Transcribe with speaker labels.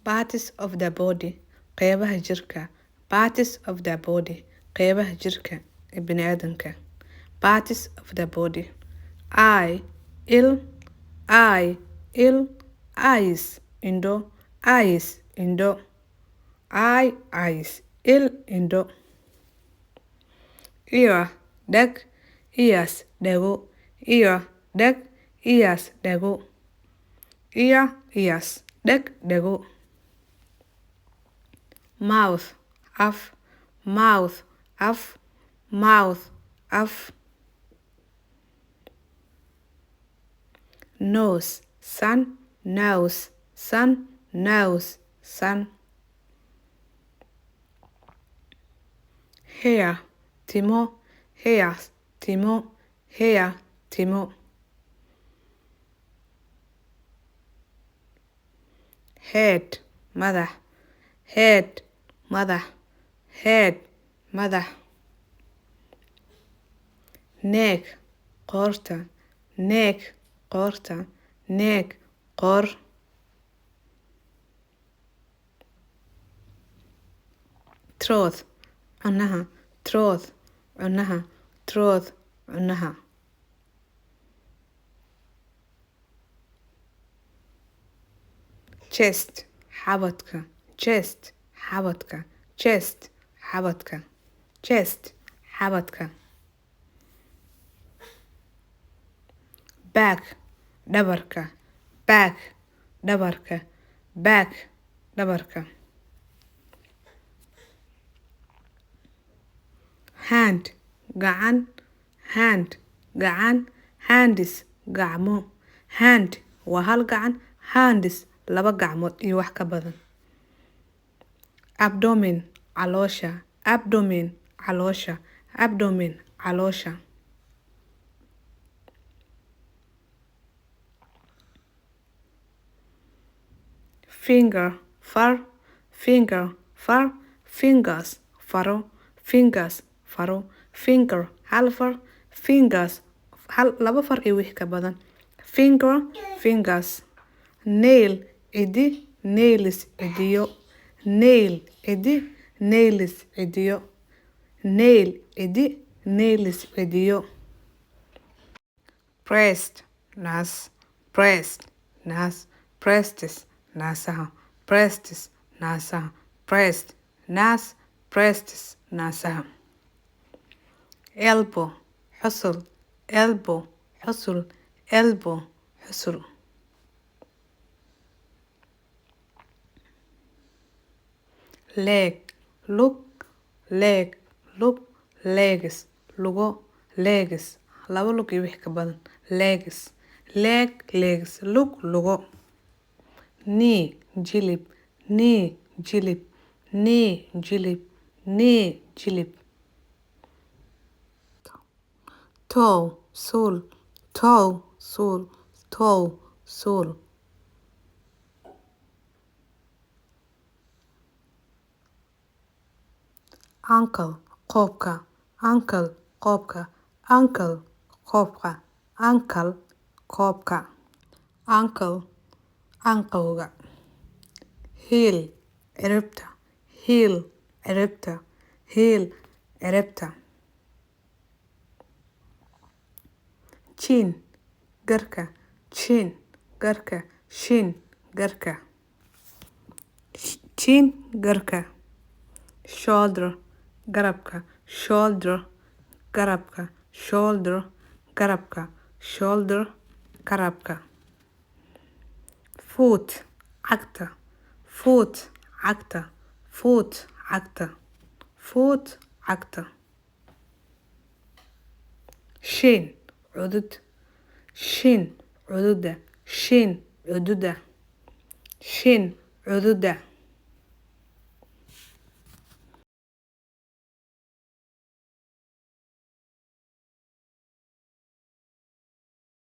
Speaker 1: Parts of the body, qeybaha jirka. Parts of the body, qeybaha jirka ee bini'aadamka. Parts of the body. Eye, il. Eye, il. Eyes, indho. Eyes, indho. Eye, eyes, il, indho. Ear, dheg. Ears, dhego. Ear, dheg. Ears, dhego. Ear, ears, dheg, dhego. Mouth, af. Mouth, af. Mouth, af. Nose, san. Nose, san. Nose, san. Hair, timo. Hair, timo. Hair, timo. Head, madax. Head, madax. Head, madax. Neck, qoorta. Neck, qoorta. Neck, qoor. Throat, cunaha. Throat, cunaha. Throat, cunaha. Chest, xabadka. Chest, xabadka. Chest, xabadka. Chest, xabadka. Back, dhabarka. Back, dhabarka. Back, dhabarka. Hand, gacan. Hand, gacan. Hands, gacmo. Hand waa hal gacan. Hands, laba gacmood iyo wax ka badan. Abdomen, caloosha. Abdomen, caloosha. Abdomen, caloosha. Finger, far. Finger, far. Fingers, faro. Fingers, faro. Finger, hal far. Fingers, hal, laba far iyo wixii ka badan. Finger, fingers. Nail, cidi. Nails, cidiyo. Nail, cidi. Nails, cidiyo. Nail, cidi. Nails, cidiyo. Breast, naas. Breast, naas. Breasts, naasaha. Breasts, naasaha. Breast, naas. Breasts, naasaha. Elbow, xusul. Elbow, xusul. Elbow, xusul. Leg, lug. Leg, lug. Legs, lugo. Legs, laba lug iyo wixii ka badan. Legs, leg, legs, lug, lugo. Knee, jilib. Knee, jilib. Knee, jilib. Knee, jilib. Toe, suul. Toe, suul. Toe, suul. Ankle, qoobka. Ankle, qoobka. Ankle, qoobka. Ankle, qoobka. Ankle, anqowga. Heel, ciribta. Heel, ciribta. Heel, ciribta. Chin, garka. Chin, garka. Chin, garka. Chin, garka. Shoulder, garabka. Shoulder, garabka. Shoulder, garabka. Shoulder, garabka. Foot, cagta. Foot, cagta. Foot, cagta. Foot, cagta. Shin, cudud. Shin, cududa. Shin, cududa. Shin, cududa.